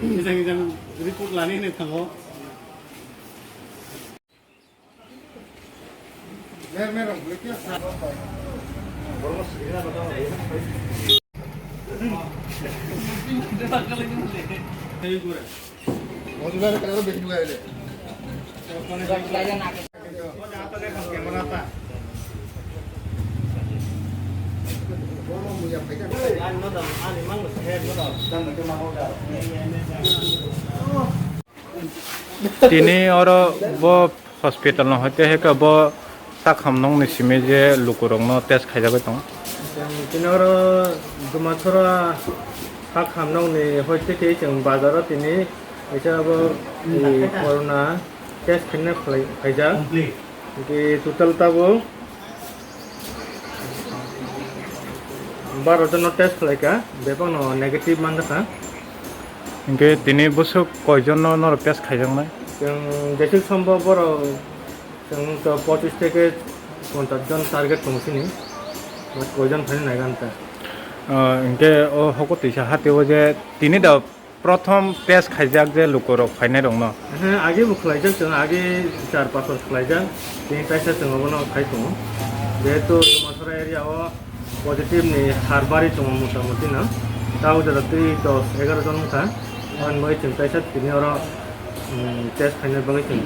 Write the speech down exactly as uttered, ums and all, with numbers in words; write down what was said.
Ejang ejang report lani hinwi thango. Tini oro bo hospital no hoite heka bo sak hamnok ni simi je lukurok no test khaijagwi tongo. Tini oro Dumasora sak hamnok ni hoite tei chwng bazar o tini kaisa abo, eh, corona test khaina khlai-, khaijak. Hwnkhe total tabuk baro jono test khlaikha, bebakno negative mankha. Hwnkhe tini bwswk koijonno norok test khaijaknai? Chwng jeswk sombhob borok chwng to pochis theke ponchas jon target tongo chini, but koijon phaina naigan ta. Ah, hwnkhe o hoko twisa hatio je tini da prothom test khaijak je lukurok phainairokno? He, age bo khlaijak, chwng age char pasor khlaijak, tini kaisa chwng obono khai tongo. Jehetu Dumasora area o positive ni har bari tongo motamuti no, ta o jaga twi dos egaroh jon wngkha, aboni bagwi chwng kaisa tini oro, um, test khaina bagwi chwng.